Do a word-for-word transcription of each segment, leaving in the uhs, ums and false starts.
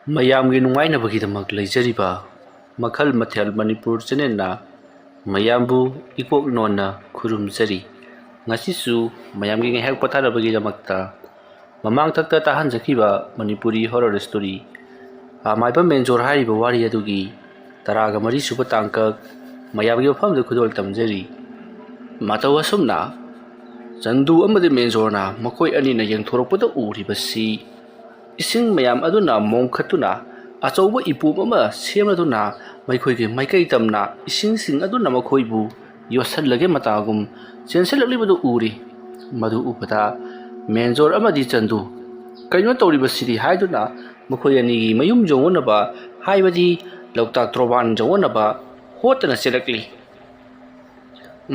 ꯃꯌꯥꯝꯒꯤ ꯅꯨꯡꯉꯥꯏꯅꯕꯒꯤꯗꯃꯛ ꯂꯩꯖꯔꯤꯕ ꯃꯈꯜ ꯃꯊꯦꯜ ꯃꯅꯤꯄꯨꯔ ꯆꯦꯅꯦꯜꯅ ꯃꯌꯥꯝꯕꯨ ꯏꯀꯣꯛ ꯅꯣꯟꯅ ꯈꯨꯔꯨꯝꯖꯔꯤ꯫ ꯉꯁꯤꯁꯨ ꯃꯌꯥꯝꯒꯤ ꯉꯥꯏꯍꯥꯛ ꯄꯣꯊꯥꯅꯕꯒꯤꯗꯃꯛꯇ ꯃꯃꯥꯡꯊꯛꯇ ꯇꯥꯍꯟꯖꯈꯤꯕ ꯃꯅꯤꯄꯨꯔꯤ ꯍꯣꯔꯔ ꯁ꯭ꯇꯣꯔꯤ ꯑꯃꯥꯏꯕ ꯃꯦꯟꯖꯣꯔ ꯍꯥꯏꯔꯤꯕ ꯋꯥꯔꯤ ꯑꯗꯨꯒꯤ ꯇꯔꯥꯒ ꯃꯔꯤ ꯁꯨꯕ ꯇꯥꯡꯀꯛ ꯃꯌꯥꯝꯒꯤ ꯃꯐꯝꯗ ꯈꯨꯗꯣꯜ ꯇꯝꯖꯔꯤ꯫ ꯃꯇꯧ ꯑꯁꯨꯝꯅ ꯆꯟꯗꯨ ꯑꯃꯗꯤ ꯃꯦꯟꯖꯣꯔꯅ ꯃꯈꯣꯏ ꯑꯅꯤꯅ ꯌꯦꯡꯊꯣꯔꯛꯄꯗ ꯎꯔꯤꯕꯁꯤ ꯏꯁꯤꯡ ꯃꯌꯥꯝ ꯑꯗꯨꯅ ꯃꯣꯡꯈꯠꯇꯨꯅ ꯑꯆꯧꯕ ꯏꯄꯣꯝ ꯑꯃ ꯁꯦꯝꯂꯗꯨꯅ ꯃꯈꯣꯏꯒꯤ ꯃꯥꯏꯀꯩ ꯇꯝꯅ ꯏꯁꯤꯡꯁꯤꯡ ꯑꯗꯨꯅ ꯃꯈꯣꯏꯕꯨ ꯌꯣꯠꯁꯜꯂꯒꯦ ꯃꯇꯥꯒꯨꯝ ꯆꯦꯟꯁꯤꯜꯂꯛꯂꯤꯕꯗꯨ ꯎꯔꯤ꯫ ꯃꯗꯨ ꯎꯕꯗ ꯃꯦꯟꯖꯣꯔ ꯑꯃꯗꯤ ꯆꯟꯗꯨ "ꯀꯩꯅꯣ ꯇꯧꯔꯤꯕꯁꯤꯗꯤ?" ꯍꯥꯏꯗꯨꯅ ꯃꯈꯣꯏ ꯑꯅꯤꯒꯤ ꯃꯌꯨꯝ ꯌꯧꯅꯅꯕ, ꯍꯥꯏꯕꯗꯤ ꯂꯣꯛꯇꯥꯛ ꯇ꯭ꯔꯣꯕꯥꯟ ꯌꯧꯅꯅꯕ ꯍꯣꯠꯇꯅ ꯆꯦꯜꯂꯛꯂꯤ꯫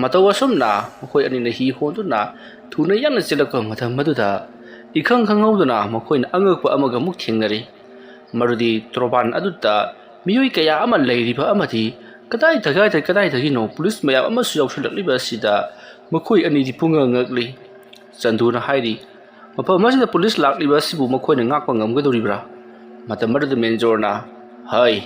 ꯃꯇꯧ ꯑꯁꯨꯝꯅ ꯃꯈꯣꯏ ꯑꯅꯤꯅ ꯍꯤ ꯍꯣꯟꯗꯨꯅ ꯊꯨꯅ ꯌꯥꯡꯅ ꯆꯦꯜꯂꯛꯄ ꯃꯇꯝ ꯑꯗꯨꯗ ꯏꯈꯪ ꯈꯪꯍꯧꯗꯅ ꯃꯈꯣꯏꯅ ꯑꯉꯛꯄ ꯑꯃꯒ ꯑꯃꯨꯛ ꯊꯦꯡꯅꯔꯤ꯫ ꯃꯗꯨꯗꯤ ꯇ꯭ꯔꯣꯕꯥꯟ ꯑꯗꯨꯗ ꯃꯤꯑꯣꯏ ꯀꯌꯥ ꯑꯃ ꯂꯩꯔꯤꯕ ꯑꯃꯗꯤ ꯀꯗꯥꯏ ꯀꯗꯥꯏꯗ ꯀꯗꯥꯏꯗꯒꯤꯅꯣ ꯄꯨꯂꯤꯁ ꯃꯌꯥꯝ ꯑꯃꯁꯨ ꯌꯥꯎꯁꯤꯜꯂꯛꯂꯤꯕ ꯑꯁꯤꯗ ꯃꯈꯣꯏ ꯑꯅꯤꯗꯤ ꯄꯨꯡꯉꯛ ꯉꯛꯂꯤ꯫ ꯆꯟꯗꯨꯅ ꯍꯥꯏꯔꯤ, "ꯃꯐꯝ ꯑꯁꯤꯗ ꯄꯨꯂꯤꯁ ꯂꯥꯛꯂꯤꯕ ꯑꯁꯤꯕꯨ ꯃꯈꯣꯏꯅ ꯉꯥꯛꯄ ꯉꯝꯒꯗꯧꯔꯤꯕ꯭ꯔꯥ?" ꯃꯇꯝ ꯑꯗꯨꯗ ꯃꯦꯟꯖꯣꯔꯅ, "ꯍꯩ,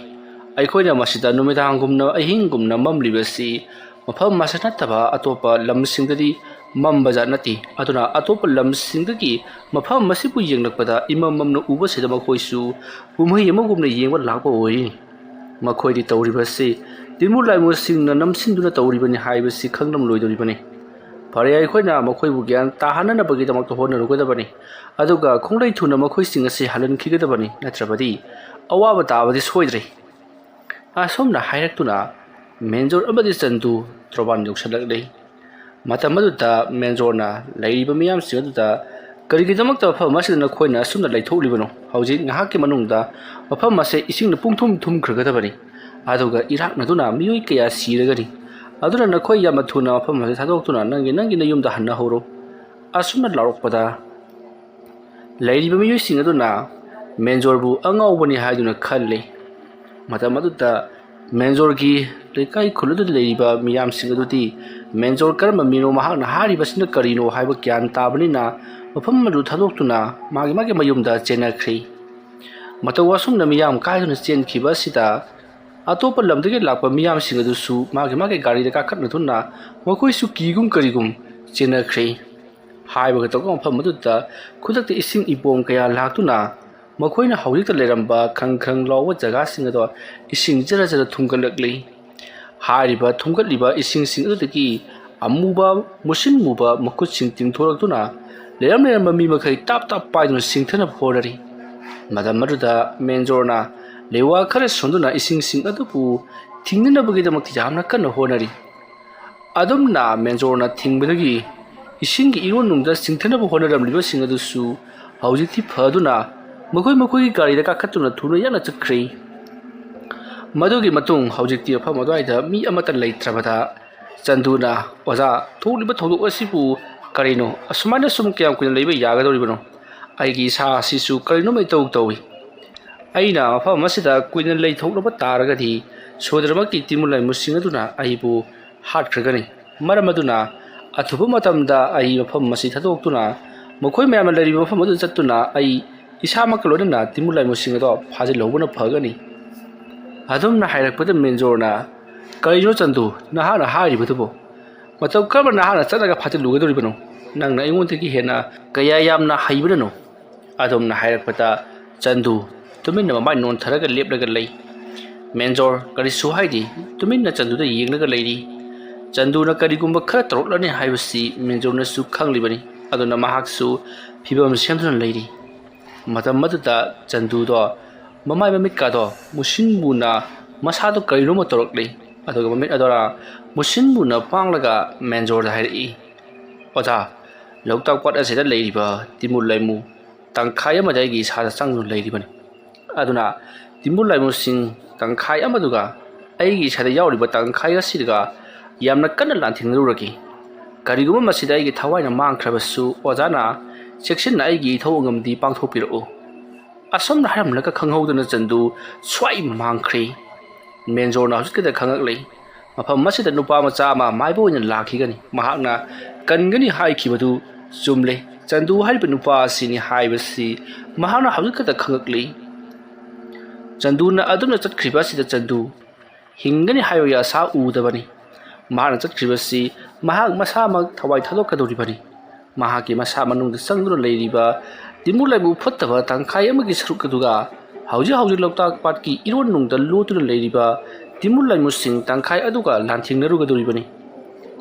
ꯑꯩꯈꯣꯏꯅ ꯃꯁꯤꯗ ꯅꯨꯃꯤꯗꯥꯡꯒꯨꯝꯅ ꯑꯍꯤꯡꯒꯨꯝꯅ ꯃꯝꯂꯤꯕꯁꯤ ꯃꯐꯝ ꯑꯁꯤ ꯅꯠꯇꯕ ꯑꯇꯣꯞꯄ ꯂꯝꯁꯤꯡꯗꯗꯤ ꯃꯝꯕ ꯖꯥꯠ ꯅꯠꯇꯦ꯫ ꯑꯗꯨꯅ ꯑꯇꯣꯞꯄ ꯂꯝꯁꯤꯡꯗꯒꯤ ꯃꯐꯝ ꯑꯁꯤꯕꯨ ꯌꯦꯡꯂꯛꯄꯗ ꯏꯃꯝ ꯃꯝꯅ ꯎꯕꯁꯤꯗ ꯃꯈꯣꯏꯁꯨ ꯀꯨꯝꯍꯩ ꯑꯃꯒꯨꯝꯅ ꯌꯦꯡꯕ ꯂꯥꯛꯄ ꯑꯣꯏꯔꯤ꯫ ꯃꯈꯣꯏꯗꯤ ꯇꯧꯔꯤꯕꯁꯤ ꯇꯤꯟꯃꯨ ꯂꯥꯏꯃꯨꯁꯤꯡꯅ ꯅꯝꯁꯤꯟꯗꯨꯅ ꯇꯧꯔꯤꯕꯅꯤ ꯍꯥꯏꯕꯁꯤ ꯈꯪꯂꯝꯂꯣꯏꯗꯧꯔꯤꯕꯅꯤ꯫ ꯐꯔꯦ, ꯑꯩꯈꯣꯏꯅ ꯃꯈꯣꯏꯕꯨ ꯒ꯭ꯌꯥꯟ ꯇꯥꯍꯟꯅꯅꯕꯒꯤꯗꯃꯛꯇ ꯍꯣꯠꯅꯔꯨꯒꯗꯕꯅꯤ꯫ ꯑꯗꯨꯒ ꯈꯣꯡꯂꯩ ꯊꯨꯅ ꯃꯈꯣꯏꯁꯤꯡ ꯑꯁꯤ ꯍꯜꯍꯟꯈꯤꯒꯗꯕꯅꯤ, ꯅꯠꯇ꯭ꯔꯕꯗꯤ ꯑꯋꯥꯕ ꯇꯥꯕꯗꯤ ꯁꯣꯏꯗ꯭ꯔꯦ꯫" ꯑꯁꯨꯝꯅ ꯍꯥꯏꯔꯛꯇꯨꯅ ꯃꯦꯟꯖꯣꯔ ꯑꯃꯗꯤ ꯆꯟꯗꯨ ꯇ꯭ꯔꯣꯕꯥꯟ ꯌꯧꯁꯤꯜꯂꯛꯂꯤ꯫ ꯃꯇꯝ ꯑꯗꯨꯗ ꯃꯦꯟꯖꯣꯔꯅ ꯂꯩꯔꯤꯕ ꯃꯤꯌꯥꯝꯁꯤꯡ ꯑꯗꯨꯗ, "ꯀꯔꯤꯒꯤꯗꯃꯛꯇ ꯃꯐꯝ ꯑꯁꯤꯗ ꯅꯈꯣꯏꯅ ꯑꯁꯨꯝꯅ ꯂꯩꯊꯣꯛꯂꯤꯕꯅꯣ? ꯍꯧꯖꯤꯛ ꯉꯥꯏꯍꯥꯛꯀꯤ ꯃꯅꯨꯡꯗ ꯃꯐꯝ ꯑꯁꯦ ꯏꯁꯤꯡꯅ ꯄꯨꯡꯊꯨꯝ ꯊꯨꯝꯈ꯭ꯔꯒꯗꯕꯅꯤ, ꯑꯗꯨꯒ ꯏꯔꯥꯛꯅꯗꯨꯅ ꯃꯤꯑꯣꯏ ꯀꯌꯥ ꯁꯤꯔꯒꯅꯤ꯫ ꯑꯗꯨꯅ ꯅꯈꯣꯏ ꯌꯥꯝꯅ ꯊꯨꯅ ꯃꯐꯝ ꯑꯁꯤ ꯊꯥꯗꯣꯛꯇꯨꯅ ꯅꯪꯒꯤ ꯅꯪꯒꯤ ꯅꯌꯨꯝꯗ ꯍꯟꯅꯍꯧꯔꯣ꯫" ꯑꯁꯨꯝꯅ ꯂꯥꯎꯔꯛꯄꯗ ꯂꯩꯔꯤꯕ ꯃꯤꯑꯣꯏꯁꯤꯡ ꯑꯗꯨꯅ ꯃꯦꯟꯖꯣꯔꯕꯨ ꯑꯉꯥꯎꯕꯅꯤ ꯍꯥꯏꯗꯨꯅ ꯈꯜꯂꯤ꯫ ꯃꯇꯝ ꯑꯗꯨꯗ ꯃꯦꯟꯖꯣꯔꯒꯤ ꯂꯩꯀꯥꯏ ꯈꯨꯜ ꯑꯗꯨꯗ ꯂꯩꯔꯤꯕ ꯃꯤꯌꯥꯝꯁꯤꯡ ꯑꯗꯨꯗꯤ ꯃꯦꯟꯖꯣꯔ ꯀꯔꯝꯕ ꯃꯤꯅꯣ, ꯃꯍꯥꯛꯅ ꯍꯥꯏꯔꯤꯕꯁꯤꯅ ꯀꯔꯤꯅꯣ ꯍꯥꯏꯕ ꯒ꯭ꯌꯥꯟ ꯇꯥꯕꯅꯤꯅ ꯃꯐꯝ ꯑꯗꯨ ꯊꯥꯗꯣꯛꯇꯨꯅ ꯃꯥꯒꯤ ꯃꯥꯒꯤ ꯃꯌꯨꯝꯗ ꯆꯦꯟꯅꯈ꯭ꯔꯤ꯫ ꯃꯇꯧ ꯑꯁꯨꯝꯅ ꯃꯤꯌꯥꯝ ꯀꯥꯏꯗꯨꯅ ꯆꯦꯟꯈꯤꯕ ꯑꯁꯤꯗ ꯑꯇꯣꯞꯄ ꯂꯝꯗꯒꯤ ꯂꯥꯛꯄ ꯃꯤꯌꯥꯝꯁꯤꯡ ꯑꯗꯨꯁꯨ ꯃꯥꯒꯤ ꯃꯥꯒꯤ ꯒꯥꯔꯤꯗ ꯀꯥꯈꯠꯅꯗꯨꯅ ꯃꯈꯣꯏꯁꯨ ꯀꯤꯒꯨꯝ ꯀꯔꯤꯒꯨꯝ ꯆꯦꯟꯅꯈ꯭ꯔꯦ꯫ ꯍꯥꯏꯕꯒ ꯇꯧꯕ ꯃꯐꯝ ꯑꯗꯨꯗ ꯈꯨꯗꯛꯇ ꯏꯁꯤꯡ ꯏꯄꯣꯝ ꯀꯌꯥ ꯂꯥꯛꯇꯨꯅ ꯃꯈꯣꯏꯅ ꯍꯧꯖꯤꯛꯇ ꯂꯩꯔꯝꯕ ꯈꯪ ꯈꯪ ꯂꯥꯎꯕ ꯖꯒꯥꯁꯤꯡ ꯑꯗꯣ ꯏꯁꯤꯡ ꯖꯔ ꯖꯔ ꯊꯨꯝꯒꯠꯂꯛꯂꯤ꯫ ꯍꯥꯏꯔꯤꯕ ꯊꯨꯝꯒꯠꯂꯤꯕ ꯏꯁꯤꯡꯁꯤꯡ ꯑꯗꯨꯗꯒꯤ ꯑꯃꯨꯕ, ꯃꯨꯁꯤꯟ ꯃꯨꯕ ꯃꯈꯨꯠꯁꯤꯡ ꯇꯤꯡꯊꯣꯔꯛꯇꯨꯅ ꯂꯩꯔꯝ ꯂꯩꯔꯝꯕ ꯃꯤ ꯃꯈꯩ ꯇꯥꯞ ꯇꯥꯞ ꯄꯥꯏꯗꯨꯅ ꯆꯤꯡꯊꯅꯕ ꯍꯣꯠꯅꯔꯤ꯫ ꯃꯇꯝ ꯑꯗꯨꯗ ꯃꯦꯟꯖꯣꯔꯅ ꯂꯩꯋꯥ ꯈꯔ ꯁꯣꯟꯗꯨꯅ ꯏꯁꯤꯡꯁꯤꯡ ꯑꯗꯨꯕꯨ ꯊꯤꯡꯅꯅꯕꯒꯤꯗꯃꯛꯇ ꯌꯥꯝꯅ ꯀꯟꯅ ꯍꯣꯠꯅꯔꯤ꯫ ꯑꯗꯨꯝꯅ ꯃꯦꯟꯖꯣꯔꯅ ꯊꯤꯡꯕꯗꯒꯤ ꯏꯁꯤꯡꯒꯤ ꯏꯔꯣꯟꯅꯨꯡꯗ ꯆꯤꯡꯊꯅꯕ ꯍꯣꯠꯅꯔꯝꯂꯤꯕꯁꯤꯡ ꯑꯗꯨꯁꯨ ꯍꯧꯖꯤꯛꯇꯤ ꯐꯗꯨꯅ ꯃꯈꯣꯏ ꯃꯈꯣꯏꯒꯤ ꯒꯥꯔꯤꯗ ꯀꯥꯈꯠꯇꯨꯅ ꯊꯨꯅ ꯌꯥꯡꯅ ꯆꯠꯈ꯭ꯔꯦ꯫ ꯃꯗꯨꯒꯤ ꯃꯇꯨꯡ ꯍꯧꯖꯤꯛꯇꯤ ꯃꯐꯝ ꯑꯗꯨꯋꯥꯏꯗ ꯃꯤ ꯑꯃꯠꯇ ꯂꯩꯇ꯭ꯔꯕꯗ ꯆꯟꯗꯨꯅ, "ꯑꯣꯖꯥ, ꯊꯣꯛꯂꯤꯕ ꯊꯧꯗꯣꯛ ꯑꯁꯤꯕꯨ ꯀꯔꯤꯅꯣ? ꯑꯁꯨꯃꯥꯏꯅ ꯁꯨꯝ ꯀꯌꯥꯝ ꯀꯨꯏꯅ ꯂꯩꯕ ꯌꯥꯒꯗꯧꯔꯤꯕꯅꯣ? ꯑꯩꯒꯤ ꯏꯁꯥ ꯑꯁꯤꯁꯨ ꯀꯔꯤꯅꯣꯝꯃ ꯏꯇꯧ ꯇꯧꯏ꯫ ꯑꯩꯅ ꯃꯐꯝ ꯑꯁꯤꯗ ꯀꯨꯏꯅ ꯂꯩꯊꯣꯛꯂꯕ ꯇꯥꯔꯒꯗꯤ ꯁꯣꯏꯗꯅꯃꯛꯀꯤ ꯇꯤꯃꯨ ꯂꯥꯏꯃꯨꯁꯤꯡ ꯑꯗꯨꯅ ꯑꯩꯕꯨ ꯍꯥꯠꯈ꯭ꯔꯒꯅꯤ꯫ ꯃꯔꯝ ꯑꯗꯨꯅ ꯑꯊꯨꯕ ꯃꯇꯝꯗ ꯑꯩ ꯃꯐꯝ ꯑꯁꯤ ꯊꯥꯗꯣꯛꯇꯨꯅ ꯃꯈꯣꯏ ꯃꯌꯥꯝꯅ ꯂꯩꯔꯤꯕ ꯃꯐꯝ ꯑꯗꯨꯗ ꯆꯠꯇꯨꯅ ꯑꯩ ꯏꯁꯥꯃꯛꯀ ꯂꯣꯏꯅꯅ ꯇꯤꯃꯨ ꯂꯥꯏꯃꯨꯁꯤꯡ ꯑꯗꯣ ꯐꯥꯖꯤꯜꯍꯧꯕꯅ ꯐꯒꯅꯤ꯫" ꯑꯗꯨꯝꯅ ꯍꯥꯏꯔꯛꯄꯗ ꯃꯦꯟꯖꯣꯔꯅ, "ꯀꯔꯤꯅꯣ ꯆꯟꯗꯨ, ꯅꯍꯥꯛꯅ ꯍꯥꯏꯔꯤꯕꯗꯨꯕꯨ? ꯃꯇꯧ ꯀꯔꯝꯅ ꯅꯍꯥꯛꯅ ꯆꯠꯂꯒ ꯐꯥꯖꯤꯜꯂꯨꯒꯗꯧꯔꯤꯕꯅꯣ? ꯅꯪꯅ ꯑꯩꯉꯣꯟꯗꯒꯤ ꯍꯦꯟꯅ ꯀꯌꯥ ꯌꯥꯝꯅ ꯍꯩꯕꯅꯅꯣ?" ꯑꯗꯨꯝꯅ ꯍꯥꯏꯔꯛꯄꯗ ꯆꯟꯗꯨ ꯇꯨꯃꯤꯟꯅ ꯃꯃꯥꯏ ꯅꯣꯟꯊꯔꯒ ꯂꯦꯞꯂꯒ ꯂꯩ꯫ ꯃꯦꯟꯖꯣꯔ ꯀꯔꯤꯁꯨ ꯍꯥꯏꯗꯦ, ꯇꯨꯃꯤꯟꯅ ꯆꯟꯗꯨꯗ ꯌꯦꯡꯂꯒ ꯂꯩꯔꯤ꯫ ꯆꯟꯗꯨꯅ ꯀꯔꯤꯒꯨꯝꯕ ꯈꯔ ꯇꯧꯔꯛꯂꯅꯤ ꯍꯥꯏꯕꯁꯤ ꯃꯦꯟꯖꯣꯔꯅꯁꯨ ꯈꯪꯂꯤꯕꯅꯤ꯫ ꯑꯗꯨꯅ ꯃꯍꯥꯛꯁꯨ ꯐꯤꯕꯝ ꯁꯦꯝꯗꯨꯅ ꯂꯩꯔꯤ꯫ ꯃꯇꯝ ꯑꯗꯨꯗ ꯆꯟꯗꯨꯗꯣ ꯃꯃꯥꯏ ꯃꯃꯤꯠꯀꯥꯗꯣ ꯃꯨꯁꯤꯟ ꯃꯨꯅ ꯃꯁꯥꯗꯣ ꯀꯔꯤꯅꯣꯃ ꯇꯧꯔꯛꯂꯤ꯫ ꯑꯗꯨꯒ ꯃꯃꯤꯠ ꯑꯗꯨꯅ ꯃꯨꯁꯤꯟ ꯃꯨꯅ ꯄꯥꯡꯂꯒ ꯃꯦꯟꯖꯣꯔꯗ ꯍꯥꯏꯔꯛꯏ, "ꯑꯣꯖꯥ, ꯂꯣꯛꯇꯥꯛ ꯄꯥꯠ ꯑꯁꯤꯗ ꯂꯩꯔꯤꯕ ꯇꯤꯃꯨ ꯂꯩꯃꯨ ꯇꯪꯈꯥꯏ ꯑꯃꯗꯤ ꯑꯩꯒꯤ ꯏꯁꯥꯗ ꯆꯪꯗꯨꯅ ꯂꯩꯔꯤꯕꯅꯤ꯫ ꯑꯗꯨꯅ ꯇꯤꯃꯨ ꯂꯩꯃꯨꯁꯤꯡ ꯇꯪꯈꯥꯏ ꯑꯃꯗꯨꯒ ꯑꯩꯒꯤ ꯏꯁꯥꯗ ꯌꯥꯎꯔꯤꯕ ꯇꯪꯈꯥꯏ ꯑꯁꯤꯒ ꯌꯥꯝꯅ ꯀꯟꯅ ꯂꯥꯟꯊꯦꯡꯅꯔꯨꯔꯒꯦ꯫ ꯀꯔꯤꯒꯨꯝꯕ ꯃꯁꯤꯗ ꯑꯩꯒꯤ ꯊꯋꯥꯏꯅ ꯃꯥꯡꯈ꯭ꯔꯕꯁꯨ ꯑꯣꯖꯥꯅ ꯆꯦꯛꯁꯤꯟꯅ ꯑꯩꯒꯤ ꯏꯊꯧ ꯑꯉꯝꯗꯤ ꯄꯥꯡꯊꯣꯛꯄꯤꯔꯛꯎ꯫" ꯑꯁꯨꯝꯅ ꯍꯥꯏꯔꯝꯂꯒ ꯈꯪꯍꯧꯗꯅ ꯆꯟꯗꯨ ꯁ꯭ꯋꯥꯏ ꯃꯥꯡꯈ꯭ꯔꯦ꯫ ꯃꯦꯟꯖꯣꯔꯅ ꯍꯧꯖꯤꯛꯇꯗ ꯈꯪꯉꯛꯂꯦ꯫ ꯃꯐꯝ ꯑꯁꯤꯗ ꯅꯨꯄꯥ ꯃꯆꯥ ꯑꯃ ꯃꯥꯏꯕ ꯑꯣꯏꯅ ꯂꯥꯛꯈꯤꯒꯅꯤ꯫ ꯃꯍꯥꯛꯅ ꯀꯟꯒꯅꯤ ꯍꯥꯏꯈꯤꯕꯗꯨ ꯆꯨꯝꯂꯦ꯫ ꯆꯟꯗꯨ ꯍꯥꯏꯔꯤꯕ ꯅꯨꯄꯥ ꯑꯁꯤꯅꯤ ꯍꯥꯏꯕꯁꯤ ꯃꯍꯥꯛꯅ ꯍꯧꯖꯤꯛ ꯈꯛꯇ ꯈꯪꯉꯛꯂꯤ꯫ ꯆꯟꯗꯨꯅ ꯑꯗꯨꯝꯅ ꯆꯠꯈ꯭ꯔꯤꯕ ꯑꯁꯤꯗ ꯆꯟꯗꯨ ꯍꯤꯡꯒꯅꯤ ꯍꯥꯏꯕꯒꯤ ꯑꯁꯥ ꯎꯗꯕꯅꯤ꯫ ꯃꯍꯥꯛꯅ ꯆꯠꯈ꯭ꯔꯤꯕꯁꯤ ꯃꯍꯥꯛ ꯃꯁꯥꯃꯛ ꯊꯋꯥꯏ ꯊꯥꯗꯣꯛꯀꯗꯧꯔꯤꯕꯅꯤ꯫ ꯃꯍꯥꯛꯀꯤ ꯃꯁꯥ ꯃꯅꯨꯡꯗ ꯆꯪꯗꯨꯅ ꯂꯩꯔꯤꯕ ꯇꯤꯃꯨ ꯂꯥꯏꯃꯨ ꯐꯠꯇꯕ ꯇꯪꯈꯥꯏ ꯑꯃꯒꯤ ꯁꯔꯨꯛ ꯑꯗꯨꯒ ꯍꯧꯖꯤꯛ ꯍꯧꯖꯤꯛ ꯂꯣꯛꯇꯥꯛ ꯄꯥꯠꯀꯤ ꯏꯔꯣꯟ ꯅꯨꯡꯗ ꯂꯣꯠꯇꯨꯅ ꯂꯩꯔꯤꯕ ꯇꯤꯃꯨ ꯂꯥꯏꯃꯨꯁꯤꯡ ꯇꯪꯈꯥꯏ ꯑꯗꯨꯒ ꯂꯥꯟꯊꯦꯡꯅꯔꯨꯒꯗꯧꯔꯤꯕꯅꯤ꯫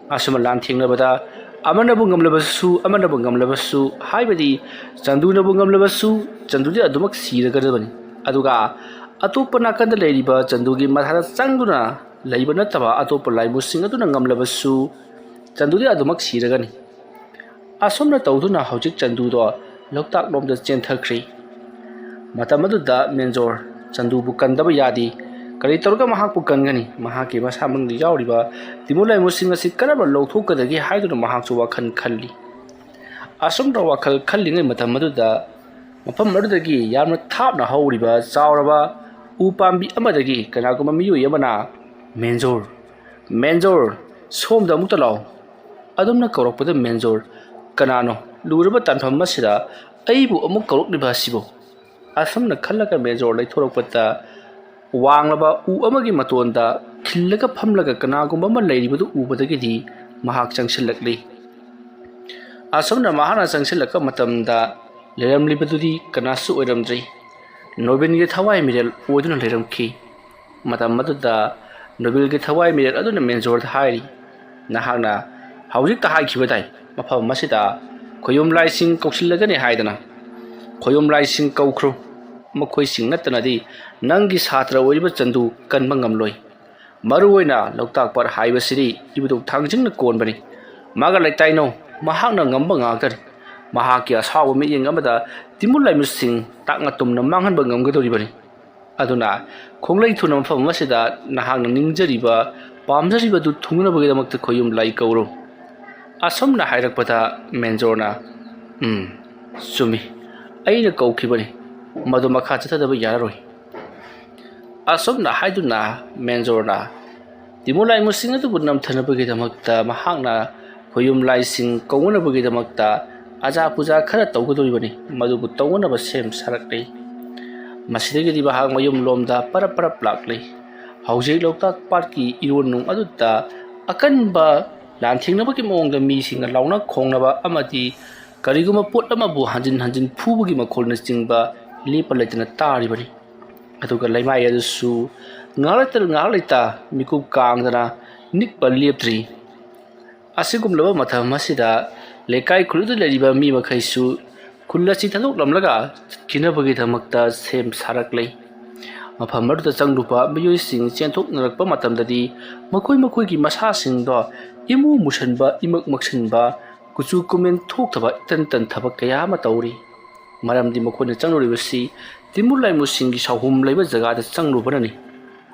ꯑꯁꯨꯝꯅ ꯂꯥꯟꯊꯦꯡꯅꯕꯗ ꯑꯃꯅꯕꯨ ꯉꯝꯂꯕꯁꯨ, ꯑꯃꯅꯕꯨ ꯉꯝꯂꯕꯁꯨ, ꯍꯥꯏꯕꯗꯤ ꯆꯟꯗꯨꯅꯕꯨ ꯉꯝꯂꯕꯁꯨ, ꯆꯟꯗꯨꯗꯤ ꯑꯗꯨꯃꯛ ꯁꯤꯔꯒꯗꯕꯅꯤ꯫ ꯑꯗꯨꯒ ꯑꯇꯣꯞꯄ ꯅꯥꯀꯟꯗ ꯂꯩꯔꯤꯕ ꯆꯟꯗꯨꯒꯤ ꯃꯊꯥꯗ ꯆꯪꯗꯨꯅ ꯂꯩꯕ ꯅꯠꯇꯕ ꯑꯇꯣꯞꯄ ꯂꯥꯏꯃꯨꯁꯤꯡ ꯑꯗꯨꯅ ꯉꯝꯂꯕꯁꯨ, ꯆꯟꯗꯨꯗꯤ ꯑꯗꯨꯃꯛ ꯁꯤꯔꯒꯅꯤ꯫ ꯑꯁꯨꯝꯅ ꯇꯧꯗꯨꯅ ꯍꯧꯖꯤꯛ ꯆꯟꯗꯨꯗꯣ ꯂꯣꯛꯇꯥꯛ ꯂꯣꯝꯗ ꯆꯦꯟꯊꯈ꯭ꯔꯤ꯫ ꯃꯇꯝ ꯑꯗꯨꯗ ꯃꯦꯟꯖꯣꯔ ꯆꯟꯗꯨꯕꯨ ꯀꯟꯗꯕ ꯌꯥꯗꯦ꯫ ꯀꯔꯤ ꯇꯧꯔꯒ ꯃꯍꯥꯛꯄꯨ ꯀꯟꯒꯅꯤ? ꯃꯍꯥꯛꯀꯤ ꯃꯁꯥ ꯃꯅꯨꯡꯗ ꯌꯥꯎꯔꯤꯕ ꯇꯤꯃꯨ ꯂꯥꯏꯃꯨꯁꯤꯡ ꯑꯁꯤ ꯀꯔꯝꯅ ꯂꯧꯊꯣꯛꯀꯗꯒꯦ ꯍꯥꯏꯗꯨꯅ ꯃꯍꯥꯛꯁꯨ ꯋꯥꯈꯜ ꯈꯜꯂꯤ꯫ ꯑꯁꯨꯝꯅ ꯋꯥꯈꯜ ꯈꯜꯂꯤꯉꯩ ꯃꯇꯝ ꯑꯗꯨꯗ ꯃꯐꯝ ꯑꯗꯨꯗꯒꯤ ꯌꯥꯝꯅ ꯊꯥꯞꯅ ꯍꯧꯔꯤꯕ ꯆꯥꯎꯔꯕ ꯎ ꯄꯥꯝꯕꯤ ꯑꯃꯗꯒꯤ ꯀꯅꯥꯒꯨꯝꯕ ꯃꯤꯑꯣꯏ ꯑꯃꯅ, "ꯃꯦꯟꯖꯣꯔ, ꯃꯦꯟꯖꯣꯔ, ꯁꯣꯝꯗ ꯑꯃꯨꯛꯇ ꯂꯥꯛꯑꯣ!" ꯑꯗꯨꯝꯅ ꯀꯧꯔꯛꯄꯗ ꯃꯦꯟꯖꯣꯔ, "ꯀꯅꯥꯅꯣ? ꯂꯨꯔꯕ ꯇꯥꯟꯐꯝ ꯑꯁꯤꯗ ꯑꯩꯕꯨ ꯑꯃꯨꯛ ꯀꯧꯔꯛꯂꯤꯕ ꯑꯁꯤꯕꯨ?" ꯑꯁꯨꯝꯅ ꯈꯜꯂꯒ ꯃꯦꯟꯖꯣꯔ ꯂꯩꯊꯣꯔꯛꯄꯗ ꯋꯥꯡꯂꯕ ꯎ ꯑꯃꯒꯤ ꯃꯇꯣꯟꯗ ꯈꯤꯜꯂꯒ ꯐꯝꯂꯒ ꯀꯅꯥꯒꯨꯝꯕ ꯑꯃ ꯂꯩꯔꯤꯕꯗꯨ ꯎꯕꯗꯒꯤꯗꯤ ꯃꯍꯥꯛ ꯆꯪꯁꯤꯜꯂꯛꯂꯤ꯫ ꯑꯁꯨꯝꯅ ꯃꯍꯥꯛꯅ ꯆꯪꯁꯤꯜꯂꯛꯄ ꯃꯇꯝꯗ ꯂꯩꯔꯝꯂꯤꯕꯗꯨꯗꯤ ꯀꯅꯥꯁꯨ ꯑꯣꯏꯔꯝꯗ꯭ꯔꯤ꯫ ꯅꯣꯕꯤꯟꯒꯤ ꯊꯋꯥꯏ ꯃꯤꯔꯦꯜ ꯑꯣꯏꯗꯨꯅ ꯂꯩꯔꯝꯈꯤ꯫ ꯃꯇꯝ ꯑꯗꯨꯗ ꯅꯣꯕꯤꯜꯒꯤ ꯊꯋꯥꯏ ꯃꯤꯔꯦꯜ ꯑꯗꯨꯅ ꯃꯦꯟꯖꯣꯔꯗ ꯍꯥꯏꯔꯤ, "ꯅꯍꯥꯛꯅ ꯍꯧꯖꯤꯛꯇ ꯍꯥꯏꯈꯤꯕꯗꯥꯏ ꯃꯐꯝ ꯑꯁꯤꯗ ꯈꯣꯌꯨꯝ ꯂꯥꯏꯁꯤꯡ ꯀꯧꯁꯤꯜꯂꯒꯅꯤ ꯍꯥꯏꯗꯅ? ꯈꯣꯌꯨꯝ ꯂꯥꯏꯁꯤꯡ ꯀꯧꯈ꯭ꯔꯣ꯫ ꯃꯈꯣꯏꯁꯤꯡ ꯅꯠꯇꯅꯗꯤ ꯅꯪꯒꯤ ꯁꯥꯇ꯭ꯔ ꯑꯣꯏꯔꯤꯕ ꯆꯟꯗꯨ ꯀꯟꯕ ꯉꯝꯂꯣꯏ꯫ ꯃꯔꯨꯑꯣꯏꯅ ꯂꯣꯛꯇꯥꯛ ꯄꯥꯠ ꯍꯥꯏꯕꯁꯤꯗꯤ ꯏꯕꯨꯙꯧ ꯊꯥꯡꯖꯤꯡꯅ ꯀꯣꯟꯕꯅꯤ꯫ ꯃꯥꯒ ꯂꯩꯇꯥꯏꯅꯧ, ꯃꯍꯥꯛꯅ ꯉꯝꯕ ꯉꯥꯛꯇꯅꯤ꯫ ꯃꯍꯥꯛꯀꯤ ꯑꯁꯥꯎꯕ ꯃꯤꯠꯌꯦꯡ ꯑꯃꯗ ꯇꯤꯃꯨ ꯂꯥꯏꯃꯨꯁꯤꯡ ꯇꯥꯛꯅ ꯇꯨꯝꯅ ꯃꯥꯡꯍꯟꯕ ꯉꯝꯒꯗꯧꯔꯤꯕꯅꯤ꯫ ꯑꯗꯨꯅ ꯈꯣꯡꯂꯩ ꯊꯨꯅ ꯃꯐꯝ ꯑꯁꯤꯗ ꯅꯍꯥꯛꯅ ꯅꯤꯡꯖꯔꯤꯕ, ꯄꯥꯝꯖꯔꯤꯕꯗꯨ ꯊꯨꯡꯅꯕꯒꯤꯗꯃꯛꯇ ꯈꯣꯌꯨꯝ ꯂꯥꯏ ꯀꯧꯔꯨ꯫" ꯑꯁꯨꯝꯅ ꯍꯥꯏꯔꯛꯄꯗ ꯃꯦꯟꯖꯣꯔꯅ, "ꯎꯝ, ꯆꯨꯝꯃꯤ, ꯑꯩꯅ ꯀꯧꯈꯤꯕꯅꯤ, ꯃꯗꯨ ꯃꯈꯥ ꯆꯠꯊꯗꯕ ꯌꯥꯔꯔꯣꯏ꯫" ꯑꯁꯨꯝꯅ ꯍꯥꯏꯗꯨꯅ ꯃꯦꯟꯖꯣꯔꯅ ꯇꯤꯃꯨ ꯂꯥꯏꯃꯨꯁꯤꯡ ꯑꯗꯨꯕꯨ ꯅꯝꯊꯅꯕꯒꯤꯗꯃꯛꯇ ꯃꯍꯥꯛꯅ ꯈꯣꯌꯨꯝ ꯂꯥꯏꯁꯤꯡ ꯀꯧꯅꯅꯕꯒꯤꯗꯃꯛꯇ ꯑꯖꯥ ꯄꯨꯖꯥ ꯈꯔ ꯇꯧꯒꯗꯧꯔꯤꯕꯅꯤ꯫ ꯃꯗꯨꯕꯨ ꯇꯧꯅꯅꯕ ꯁꯦꯝ ꯁꯥꯔꯛꯂꯤ꯫ ꯃꯁꯤꯗꯒꯤꯗꯤ ꯃꯍꯥꯛ ꯃꯌꯨꯝ ꯂꯣꯝꯗ ꯄꯔꯞ ꯄꯔꯞ ꯂꯥꯛꯂꯤ꯫ ꯍꯧꯖꯤꯛ ꯂꯣꯛꯇꯥꯛ ꯄꯥꯠꯀꯤ ꯏꯔꯣꯟ ꯅꯨꯡ ꯑꯗꯨꯗ ꯑꯀꯟꯕ ꯂꯥꯟꯊꯦꯡꯅꯕꯒꯤ ꯃꯑꯣꯡꯗ ꯃꯤꯁꯤꯡꯅ ꯂꯥꯎꯅ ꯈꯣꯡꯅꯕ ꯑꯃꯗꯤ ꯀꯔꯤꯒꯨꯝꯕ ꯄꯣꯠ ꯑꯃꯕꯨ ꯍꯟꯖꯤꯟ ꯍꯟꯖꯤꯟ ꯐꯨꯕꯒꯤ ꯃꯈꯣꯜꯅꯆꯤꯡꯕ ꯂꯦꯞꯄ ꯂꯩꯇꯅ ꯇꯥꯔꯤꯕꯅꯤ꯫ ꯑꯗꯨꯒ ꯂꯩꯃꯥꯏ ꯑꯗꯨꯁꯨ ꯉꯥꯏꯍꯥꯛ ꯂꯩꯇ ꯉꯥꯏꯍꯥꯛ ꯂꯩꯇ ꯃꯤꯀꯨꯞ ꯀꯥꯡꯗꯅ ꯅꯤꯛꯄ ꯂꯦꯞꯇ꯭ꯔꯤ꯫ ꯑꯁꯤꯒꯨꯝꯂꯕ ꯃꯇꯝ ꯑꯁꯤꯗ ꯂꯩꯀꯥꯏ ꯈꯨꯜꯗ ꯂꯩꯔꯤꯕ ꯃꯤ ꯃꯈꯩꯁꯨ ꯈꯨꯜ ꯑꯁꯤ ꯊꯥꯗꯣꯛꯂꯝꯂꯒ ꯆꯠꯈꯤꯅꯕꯒꯤꯗꯃꯛꯇ ꯁꯦꯝ ꯁꯥꯔꯛꯂꯤ꯫ ꯃꯐꯝ ꯑꯗꯨꯗ ꯆꯪꯂꯨꯕ ꯃꯤꯑꯣꯏꯁꯤꯡ ꯆꯦꯟꯊꯣꯛꯅꯔꯛꯄ ꯃꯇꯝꯗꯗꯤ ꯃꯈꯣꯏ ꯃꯈꯣꯏꯒꯤ ꯃꯁꯥꯁꯤꯡꯗꯣ ꯏꯃꯨ ꯃꯨꯁꯟꯕ, ꯏꯃꯛ ꯃꯛꯁꯟꯕ, ꯀꯨꯆꯨ ꯀꯨꯃꯦꯟ ꯊꯣꯛꯇꯕ, ꯏꯇꯟ ꯇꯟꯊꯕ ꯀꯌꯥ ꯑꯃ ꯇꯧꯔꯤ꯫ ꯃꯔꯝꯗꯤ ꯃꯈꯣꯏꯅ ꯆꯪꯂꯨꯔꯤꯕꯁꯤ ꯇꯤꯟꯃꯨ ꯂꯥꯏꯃꯨꯁꯤꯡꯒꯤ ꯁꯥꯎꯍꯨꯝ ꯂꯩꯕ ꯖꯒꯥꯗ ꯆꯪꯂꯨꯕꯅꯅꯤ꯫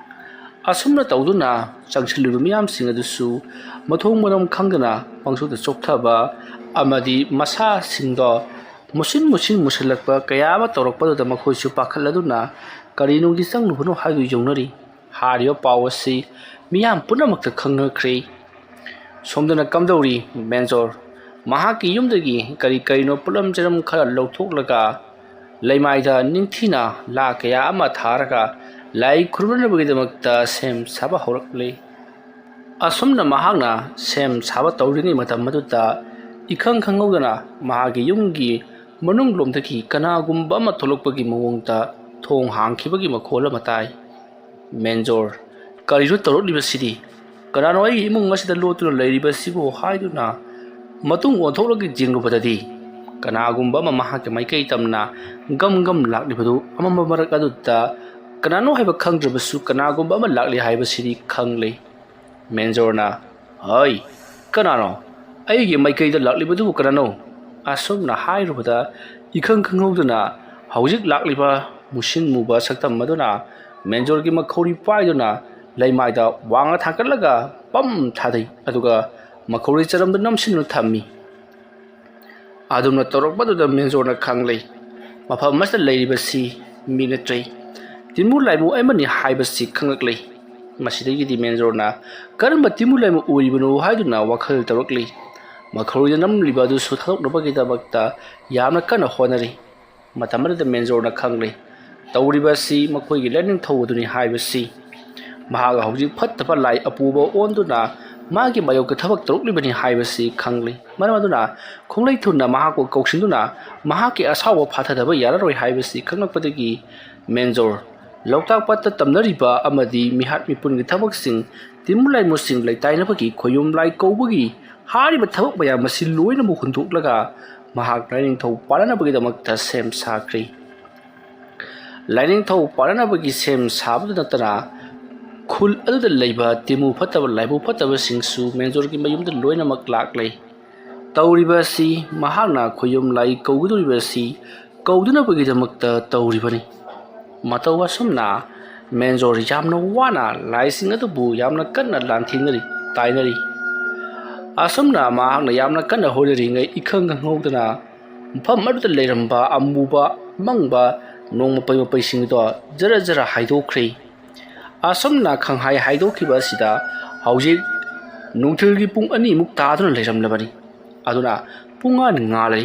ꯑꯁꯨꯝꯅ ꯇꯧꯗꯨꯅ ꯆꯪꯁꯤꯜꯂꯤꯕ ꯃꯤꯌꯥꯝꯁꯤꯡ ꯑꯗꯨꯁꯨ ꯃꯊꯣꯡ ꯃꯔꯝ ꯈꯪꯗꯅ ꯄꯪꯆꯣꯛꯇ ꯆꯣꯛꯊꯕ ꯑꯃꯗꯤ ꯃꯁꯥꯁꯤꯡꯗꯣ ꯃꯨꯁꯤꯟ ꯃꯨꯁꯤꯟ ꯃꯨꯁꯤꯜꯂꯛꯄ ꯀꯌꯥ ꯑꯃ ꯇꯧꯔꯛꯄꯗꯨꯗ ꯃꯈꯣꯏꯁꯨ ꯄꯥꯈꯠꯂꯗꯨꯅ ꯀꯔꯤꯅꯨꯡꯒꯤ ꯆꯪꯂꯨꯕꯅꯣ ꯍꯥꯏꯗꯨ ꯌꯧꯅꯔꯤ꯫ ꯍꯥꯏꯔꯤꯕ ꯄꯥꯎ ꯑꯁꯤ ꯃꯤꯌꯥꯝ ꯄꯨꯝꯅꯃꯛꯇ ꯈꯪꯅꯈ꯭ꯔꯦ꯫ ꯁꯣꯝꯗꯅ ꯀꯝꯗꯧꯔꯤ ꯃꯦꯟꯖꯣꯔ? ꯃꯍꯥꯛꯀꯤ ꯌꯨꯝꯗꯒꯤ ꯀꯔꯤ ꯀꯔꯤꯅꯣ ꯄꯣꯠꯂꯝ ꯆꯩꯔꯝ ꯈꯔ ꯂꯧꯊꯣꯛꯂꯒ ꯂꯩꯃꯥꯏꯗ ꯅꯤꯡꯊꯤꯅ ꯂꯥ ꯀꯌꯥ ꯑꯃ ꯊꯥꯔꯒ ꯂꯥꯏ ꯈꯨꯔꯨꯝꯅꯕꯒꯤꯗꯃꯛꯇ ꯁꯦꯝ ꯁꯥꯕ ꯍꯧꯔꯛꯂꯤ꯫ ꯑꯁꯨꯝꯅ ꯃꯍꯥꯛꯅ ꯁꯦꯝ ꯁꯥꯕ ꯇꯧꯔꯤꯉꯩ ꯃꯇꯝ ꯑꯗꯨꯗ ꯏꯈꯪ ꯈꯪꯍꯧꯗꯅ ꯃꯍꯥꯛꯀꯤ ꯌꯨꯝꯒꯤ ꯃꯅꯨꯡꯂꯣꯝꯗꯒꯤ ꯀꯅꯥꯒꯨꯝꯕ ꯑꯃ ꯊꯣꯛꯂꯛꯄꯒꯤ ꯃꯑꯣꯡꯗ ꯊꯣꯡ ꯍꯥꯡꯈꯤꯕꯒꯤ ꯃꯈꯣꯜ ꯑꯃ ꯇꯥꯏ꯫ ꯃꯦꯟꯖꯣꯔ, ꯀꯔꯤꯅꯣ ꯇꯧꯔꯛꯂꯤꯕꯁꯤꯗꯤ? ꯀꯅꯥꯅꯣ ꯑꯩꯒꯤ ꯏꯃꯨꯡ ꯑꯁꯤꯗ ꯂꯣꯠꯇꯨꯅ ꯂꯩꯔꯤꯕꯁꯤꯕꯨ ꯍꯥꯏꯗꯨꯅ ꯃꯇꯨꯡ ꯑꯣꯟꯊꯣꯛꯂꯒ ꯌꯦꯡꯂꯨꯕꯗꯗꯤ ꯀꯅꯥꯒꯨꯝꯕ ꯑꯃ ꯃꯍꯥꯛꯀꯤ ꯃꯥꯏꯀꯩ ꯇꯝꯅ ꯒꯝ ꯒꯝ ꯂꯥꯛꯂꯤꯕꯗꯨ ꯑꯃꯝꯕ ꯃꯔꯛ ꯑꯗꯨꯗ ꯀꯅꯥꯅꯣ ꯍꯥꯏꯕ ꯈꯪꯗ꯭ꯔꯕꯁꯨ ꯀꯅꯥꯒꯨꯝꯕ ꯑꯃ ꯂꯥꯛꯂꯤ ꯍꯥꯏꯕꯁꯤꯗꯤ ꯈꯪꯂꯦ꯫ ꯃꯦꯟꯖꯣꯔꯅ, "ꯍꯩ, ꯀꯅꯥꯅꯣ? ꯑꯩꯒꯤ ꯃꯥꯏꯀꯩꯗ ꯂꯥꯛꯂꯤꯕꯗꯨꯕꯨ ꯀꯅꯥꯅꯣ?" ꯑꯁꯨꯝꯅ ꯍꯥꯏꯔꯨꯕꯗ ꯏꯈꯪ ꯈꯪꯍꯧꯗꯅ ꯍꯧꯖꯤꯛ ꯂꯥꯛꯂꯤꯕ ꯃꯨꯁꯤꯟ ꯃꯨꯕ ꯁꯛꯇꯝ ꯑꯗꯨꯅ ꯃꯦꯟꯖꯣꯔꯒꯤ ꯃꯈꯧꯔꯤ ꯄꯥꯏꯗꯨꯅ ꯂꯩꯃꯥꯏꯗ ꯋꯥꯡꯅ ꯊꯥꯡꯒꯠꯂꯒ ꯄꯝ ꯊꯥꯗꯩ, ꯑꯗꯨꯒ ꯃꯈꯧꯔꯤ ꯆꯔꯝꯗ ꯅꯝꯁꯤꯟꯗꯨꯅ ꯊꯝꯃꯤ꯫ ꯑꯗꯨꯝꯅ ꯇꯧꯔꯛꯄꯗꯨꯗ ꯃꯦꯟꯖꯣꯔꯅ ꯈꯪꯂꯦ, ꯃꯐꯝ ꯑꯁꯤꯗ ꯂꯩꯔꯤꯕꯁꯤ ꯃꯤ ꯅꯠꯇ꯭ꯔꯦ, ꯇꯤꯟꯃꯨ ꯂꯥꯏꯃꯨ ꯑꯃꯅꯤ ꯍꯥꯏꯕꯁꯤ ꯈꯪꯂꯛꯂꯦ꯫ ꯃꯁꯤꯗꯒꯤꯗꯤ ꯃꯦꯟꯖꯣꯔꯅ ꯀꯔꯝꯕ ꯇꯤꯟꯃꯨ ꯂꯥꯏꯃꯨ ꯑꯣꯏꯔꯤꯕꯅꯣ ꯍꯥꯏꯗꯨꯅ ꯋꯥꯈꯜ ꯇꯧꯔꯛꯂꯤ꯫ ꯃꯈꯧꯔꯤꯗ ꯅꯝꯂꯤꯕ ꯑꯗꯨꯁꯨ ꯊꯥꯗꯣꯛꯅꯕꯒꯤꯗꯃꯛꯇ ꯌꯥꯝꯅ ꯀꯟꯅ ꯍꯣꯠꯅꯔꯤ꯫ ꯃꯇꯝ ꯑꯗꯨꯗ ꯃꯦꯟꯖꯣꯔꯅ ꯈꯪꯂꯦ, ꯇꯧꯔꯤꯕ ꯑꯁꯤ ꯃꯈꯣꯏꯒꯤ ꯂꯥꯏꯅꯤꯡꯊꯧ ꯑꯗꯨꯅꯤ ꯍꯥꯏꯕꯁꯤ꯫ ꯃꯍꯥꯛ ꯍꯧꯖꯤꯛ ꯐꯠꯇꯕ ꯂꯥꯏ ꯑꯄꯨꯕ ꯑꯣꯟꯗꯨꯅ ꯃꯥꯒꯤ ꯃꯥꯌꯣꯛꯇ ꯊꯕꯛ ꯇꯧꯔꯛꯂꯤꯕꯅꯤ ꯍꯥꯏꯕꯁꯤ ꯈꯪꯂꯤ꯫ ꯃꯔꯝ ꯑꯗꯨꯅ ꯈꯣꯡꯂꯩ ꯊꯨꯅ ꯃꯍꯥꯛꯄꯨ ꯀꯧꯁꯤꯟꯗꯨꯅ ꯃꯍꯥꯛꯀꯤ ꯑꯁꯥꯎꯕ ꯐꯥꯊꯗꯕ ꯌꯥꯔꯔꯣꯏ ꯍꯥꯏꯕꯁꯤ ꯈꯪꯂꯛꯄꯗꯒꯤ ꯃꯦꯟꯖꯣꯔ ꯂꯣꯛꯇꯥꯛ ꯄꯥꯠꯇ ꯇꯝꯅꯔꯤꯕ ꯑꯃꯗꯤ ꯃꯤꯍꯥꯠ ꯃꯤꯄꯨꯟꯒꯤ ꯊꯕꯛꯁꯤꯡ, ꯇꯤꯝꯃꯨ ꯂꯥꯏꯃꯨꯁꯤꯡ ꯂꯩꯇꯥꯏꯅꯕꯒꯤ ꯈꯣꯌꯨꯝ ꯂꯥꯏ ꯀꯧꯕꯒꯤ ꯍꯥꯏꯔꯤꯕ ꯊꯕꯛ ꯃꯌꯥꯝ ꯑꯁꯤ ꯂꯣꯏꯅꯃꯛ ꯍꯨꯟꯗꯣꯛꯂꯒ ꯃꯍꯥꯛ ꯂꯥꯏꯅꯤꯡꯊꯧ ꯄꯥꯜꯂꯅꯕꯒꯤꯗꯃꯛꯇ ꯁꯦꯝ ꯁꯥꯈ꯭ꯔꯤ꯫ ꯂꯥꯏꯅꯤꯡꯊꯧ ꯄꯥꯜꯂꯅꯕꯒꯤ ꯁꯦꯝ ꯁꯥꯕꯗ ꯅꯠꯇꯅ ꯈꯨꯜ ꯑꯗꯨꯗ ꯂꯩꯕ ꯇꯤꯃꯨ ꯐꯠꯇꯕ ꯂꯥꯏꯕꯨ ꯐꯠꯇꯕꯁꯤꯡꯁꯨ ꯃꯦꯟꯖꯣꯔꯒꯤ ꯃꯌꯨꯝꯗ ꯂꯣꯏꯅꯃꯛ ꯂꯥꯛꯂꯦ꯫ ꯇꯧꯔꯤꯕ ꯑꯁꯤ ꯃꯍꯥꯛꯅ ꯈꯣꯌꯨꯝ ꯂꯥꯏ ꯀꯧꯒꯗꯧꯔꯤꯕ ꯑꯁꯤ ꯀꯧꯗꯅꯕꯒꯤꯗꯃꯛꯇ ꯇꯧꯔꯤꯕꯅꯤ꯫ ꯃꯇꯧ ꯑꯁꯨꯝꯅ ꯃꯦꯟꯖꯣꯔ ꯌꯥꯝꯅ ꯋꯥꯅ ꯂꯥꯏꯁꯤꯡ ꯑꯗꯨꯕꯨ ꯌꯥꯝꯅ ꯀꯟꯅ ꯂꯥꯟꯊꯦꯡꯅꯔꯤ, ꯇꯥꯏꯅꯔꯤ꯫ ꯑꯁꯨꯝꯅ ꯃꯍꯥꯛꯅ ꯌꯥꯝꯅ ꯀꯟꯅ ꯍꯣꯠꯅꯔꯤꯉꯩ ꯏꯈꯪ ꯈꯪꯍꯧꯗꯅ ꯃꯐꯝ ꯑꯗꯨꯗ ꯂꯩꯔꯝꯕ ꯑꯃꯨꯕ ꯑꯃꯪꯕ ꯅꯣꯡ ꯃꯄꯩ ꯃꯄꯩꯁꯤꯡꯗꯣ ꯖꯔ ꯖꯔ ꯍꯥꯏꯗꯣꯛꯈ꯭ꯔꯦ꯫ ꯑꯁꯨꯝꯅ ꯈꯪꯍꯥꯏ ꯍꯥꯏꯗꯣꯛꯈꯤꯕ ꯑꯁꯤꯗ ꯍꯧꯖꯤꯛ ꯅꯨꯡꯊꯤꯜꯒꯤ ꯄꯨꯡ ꯑꯅꯤꯃꯨꯛ ꯇꯥꯗꯨꯅ ꯂꯩꯔꯝꯂꯕꯅꯤ꯫ ꯑꯗꯨꯅ ꯄꯨꯡꯉꯥꯟ ꯉꯥꯜꯂꯤ꯫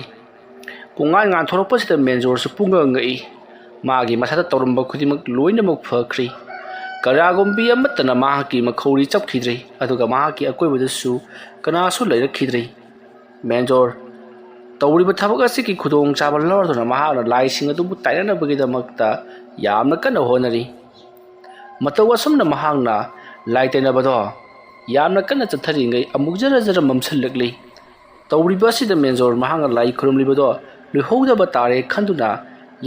ꯄꯨꯡꯉꯥꯟ ꯉꯥꯟꯊꯣꯔꯛꯄꯁꯤꯗ ꯃꯦꯟꯖꯣꯔꯁꯨ ꯄꯨꯡꯉꯛ ꯉꯛꯏ꯫ ꯃꯥꯒꯤ ꯃꯁꯥꯗ ꯇꯧꯔꯝꯕ ꯈꯨꯗꯤꯡꯃꯛ ꯂꯣꯏꯅꯃꯛ ꯐꯈ꯭ꯔꯤ꯫ ꯀꯅꯥꯒꯨꯝꯕꯤ ꯑꯃꯠꯇꯅ ꯃꯍꯥꯛꯀꯤ ꯃꯈꯧꯔꯤ ꯆꯞꯈꯤꯗ꯭ꯔꯤ, ꯑꯗꯨꯒ ꯃꯍꯥꯛꯀꯤ ꯑꯀꯣꯏꯕꯗꯁꯨ ꯀꯅꯥꯁꯨ ꯂꯩꯔꯛꯈꯤꯗ꯭ꯔꯤ꯫ ꯃꯦꯟꯖꯣꯔ ꯇꯧꯔꯤꯕ ꯊꯕꯛ ꯑꯁꯤꯒꯤ ꯈꯨꯗꯣꯡꯆꯥꯕ ꯂꯧꯔꯗꯨꯅ ꯃꯍꯥꯛꯅ ꯂꯥꯏꯁꯤꯡ ꯑꯗꯨꯕꯨ ꯇꯥꯏꯅꯅꯕꯒꯤꯗꯃꯛꯇ ꯌꯥꯝꯅ ꯀꯟꯅ ꯍꯣꯠꯅꯔꯤ꯫ ꯃꯇꯧ ꯑꯁꯨꯝꯅ ꯃꯍꯥꯛꯅ ꯂꯥꯏ ꯇꯩꯅꯕꯗꯣ ꯌꯥꯝꯅ ꯀꯟꯅ ꯆꯠꯊꯔꯤꯉꯩ ꯑꯃꯨꯛ ꯖꯔ ꯖꯔ ꯃꯝꯁꯤꯜꯂꯛꯂꯤ꯫ ꯇꯧꯔꯤꯕ ꯑꯁꯤꯗ ꯃꯦꯟꯖꯣꯔ ꯃꯍꯥꯛꯅ ꯂꯥꯏ ꯈꯨꯔꯨꯝꯂꯤꯕꯗꯣ ꯂꯣꯏꯍꯧꯗꯕ ꯇꯥꯔꯦ ꯈꯟꯗꯨꯅ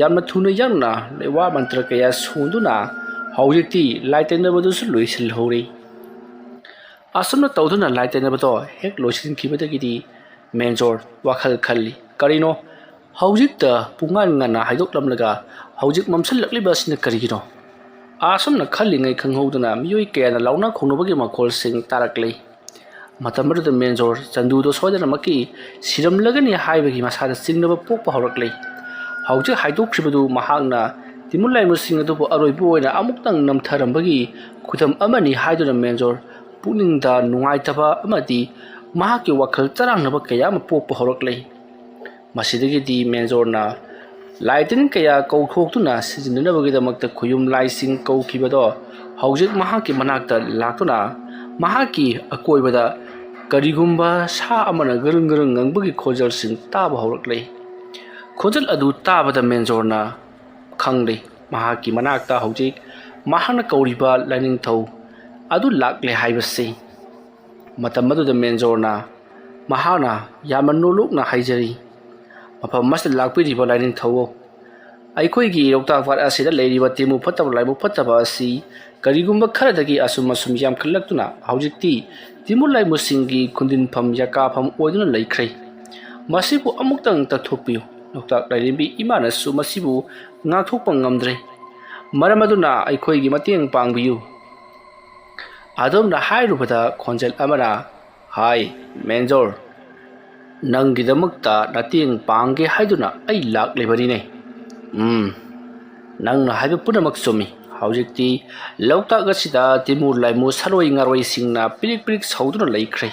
ꯌꯥꯝꯅ ꯊꯨꯅ ꯌꯥꯡꯅ ꯂꯩꯋꯥ ꯃꯟꯇ꯭ꯔ ꯀꯌꯥ ꯁꯣꯟꯗꯨꯅ ꯍꯧꯖꯤꯛꯇꯤ ꯂꯥꯏ ꯇꯩꯅꯕꯗꯨꯁꯨ ꯂꯣꯏꯁꯤꯜꯍꯧꯔꯤ꯫ ꯑꯁꯨꯝꯅ ꯇꯧꯗꯨꯅ ꯂꯥꯏ ꯇꯩꯅꯕꯗꯣ ꯍꯦꯛ ꯂꯣꯏꯁꯤꯟꯈꯤꯕꯗꯒꯤꯗꯤ ꯃꯦꯟꯖꯣꯔ ꯋꯥꯈꯜ ꯈꯜꯂꯤ, "ꯀꯔꯤꯅꯣ? ꯍꯧꯖꯤꯛꯇ ꯄꯨꯡꯉꯥꯟ ꯉꯟꯅ ꯍꯥꯏꯗꯣꯛꯂꯝꯂꯒ ꯍꯧꯖꯤꯛ ꯃꯝꯁꯤꯜꯂꯛꯂꯤꯕ ꯑꯁꯤꯅ ꯀꯔꯤꯒꯤꯅꯣ?" ꯑꯁꯨꯝꯅ ꯈꯜꯂꯤꯉꯩ ꯈꯪꯍꯧꯗꯅ ꯃꯤꯑꯣꯏ ꯀꯌꯥꯅ ꯂꯥꯎꯅ ꯈꯣꯡꯅꯕꯒꯤ ꯃꯈꯣꯜꯁꯤꯡ ꯇꯥꯔꯛꯂꯤ꯫ ꯃꯇꯝ ꯑꯗꯨꯗ ꯃꯦꯟꯖꯣꯔ ꯆꯟꯗꯨꯗꯣ ꯁꯣꯏꯗꯅꯃꯛꯀꯤ ꯁꯤꯔꯝꯂꯒꯅꯤ ꯍꯥꯏꯕꯒꯤ ꯃꯁꯥꯗ ꯆꯤꯡꯅꯕ ꯄꯣꯛꯄ ꯍꯧꯔꯛꯂꯤ꯫ ꯍꯧꯖꯤꯛ ꯍꯥꯏꯗꯣꯛꯈ꯭ꯔꯤꯕꯗꯨ ꯃꯍꯥꯛꯅ ꯇꯤꯃꯨ ꯂꯥꯏꯃꯨꯁꯤꯡ ꯑꯗꯨꯕꯨ ꯑꯔꯣꯏꯕ ꯑꯣꯏꯅ ꯑꯃꯨꯛꯇꯪ ꯅꯝꯊꯔꯝꯕꯒꯤ ꯈꯨꯗꯝ ꯑꯃꯅꯤ ꯍꯥꯏꯗꯨꯅ ꯃꯦꯟꯖꯣꯔ ꯄꯨꯛꯅꯤꯡꯗ ꯅꯨꯡꯉꯥꯏꯇꯕ ꯑꯃꯗꯤ ꯃꯍꯥꯛꯀꯤ ꯋꯥꯈꯜ ꯆꯔꯥꯡꯅꯕ ꯀꯌꯥ ꯑꯃ ꯄꯣꯛꯄ ꯍꯧꯔꯛꯂꯦ꯫ ꯃꯁꯤꯗꯒꯤꯗꯤ ꯃꯦꯟꯖꯣꯔꯅ ꯂꯥꯏ ꯇꯤꯟ ꯀꯌꯥ ꯀꯧꯊꯣꯛꯇꯨꯅ ꯁꯤꯖꯤꯟꯅꯅꯕꯒꯤꯗꯃꯛꯇ ꯈꯨꯌꯨꯝ ꯂꯥꯏꯁꯤꯡ ꯀꯧꯈꯤꯕꯗꯣ ꯍꯧꯖꯤꯛ ꯃꯍꯥꯛꯀꯤ ꯃꯅꯥꯛꯇ ꯂꯥꯛꯇꯨꯅ ꯃꯍꯥꯛꯀꯤ ꯑꯀꯣꯏꯕꯗ ꯀꯔꯤꯒꯨꯝꯕ ꯁꯥ ꯑꯃꯅ ꯒꯔꯨꯡ ꯒꯔꯨꯡ ꯉꯪꯕꯒꯤ ꯈꯣꯟꯖꯦꯜꯁꯤꯡ ꯇꯥꯕ ꯍꯧꯔꯛꯂꯦ꯫ ꯈꯣꯟꯖꯦꯜ ꯑꯗꯨ ꯇꯥꯕꯗ ꯃꯦꯟꯖꯣꯔꯅ ꯈꯪꯂꯦ, ꯃꯍꯥꯛꯀꯤ ꯃꯅꯥꯛꯇ ꯍꯧꯖꯤꯛ ꯃꯍꯥꯛꯅ ꯀꯧꯔꯤꯕ ꯂꯥꯏꯅꯤꯡꯊꯧ ꯑꯗꯨ ꯂꯥꯛꯂꯦ ꯍꯥꯏꯕꯁꯤ꯫ ꯃꯇꯝ ꯑꯗꯨꯗ ꯃꯦꯟꯖꯣꯔꯅ ꯃꯍꯥꯛꯅ ꯌꯥꯝꯅ ꯅꯣꯂꯨꯛꯅ ꯍꯥꯏꯖꯔꯤ, "ꯃꯐꯝ ꯑꯁꯤꯗ ꯂꯥꯛꯄꯤꯔꯤꯕ ꯂꯥꯏꯅꯤꯡꯊꯧ, ꯑꯩꯈꯣꯏꯒꯤ ꯂꯣꯛꯇꯥꯛ ꯄꯥꯠ ꯑꯁꯤꯗ ꯂꯩꯔꯤꯕ ꯇꯤꯃꯨ ꯐꯠꯇꯕ ꯂꯥꯏꯃꯨ ꯐꯠꯇꯕ ꯑꯁꯤ ꯀꯔꯤꯒꯨꯝꯕ ꯈꯔꯗꯒꯤ ꯑꯁꯨꯝ ꯑꯁꯨꯝ ꯌꯥꯝꯈꯠꯂꯛꯇꯨꯅ ꯍꯧꯖꯤꯛꯇꯤ ꯇꯤꯃꯨ ꯂꯥꯏꯃꯨꯁꯤꯡꯒꯤ ꯈꯨꯟꯗꯤꯟꯐꯝ ꯌꯥꯀꯥꯐꯝ ꯑꯣꯏꯗꯨꯅ ꯂꯩꯈ꯭ꯔꯦ꯫ ꯃꯁꯤꯕꯨ ꯑꯃꯨꯛꯇꯪ ꯇꯛꯊꯣꯛꯄꯤꯌꯨ꯫ ꯂꯣꯛꯇꯥꯛ ꯂꯥꯏꯔꯦꯝꯕꯤ ꯏꯃꯥꯅꯁꯨ ꯃꯁꯤꯕꯨ ꯉꯥꯛꯊꯣꯛꯄ ꯉꯝꯗ꯭ꯔꯦ꯫ ꯃꯔꯝ ꯑꯗꯨꯅ ꯑꯩꯈꯣꯏꯒꯤ ꯃꯇꯦꯡ ꯄꯥꯡꯕꯤꯌꯨ"꯫ ꯑꯗꯨꯝꯅ ꯍꯥꯏꯔꯨꯕꯗ ꯈꯣꯟꯖꯦꯜ ꯑꯃꯅ, "ꯍꯥꯏ, ꯃꯦꯟꯖꯣꯔ, ꯅꯪꯒꯤꯗꯃꯛꯇ ꯃꯇꯦꯡ ꯄꯥꯡꯒꯦ ꯍꯥꯏꯗꯨꯅ ꯑꯩ ꯂꯥꯛꯂꯤꯕꯅꯤꯅꯦ꯫ ꯎꯝ, ꯅꯪꯅ ꯍꯥꯏꯕ ꯄꯨꯝꯅꯃꯛ ꯆꯨꯝꯃꯤ꯫ ꯍꯧꯖꯤꯛꯇꯤ ꯂꯣꯛꯇꯥꯛ ꯑꯁꯤꯗ ꯇꯤꯃꯨ ꯂꯥꯏꯃꯨ ꯁꯥꯔꯣꯏ ꯉꯥꯔꯣꯏꯁꯤꯡꯅ ꯄꯤꯔꯤꯛ ꯄꯤꯔꯤꯛ ꯁꯧꯗꯨꯅ ꯂꯩꯈ꯭ꯔꯦ꯫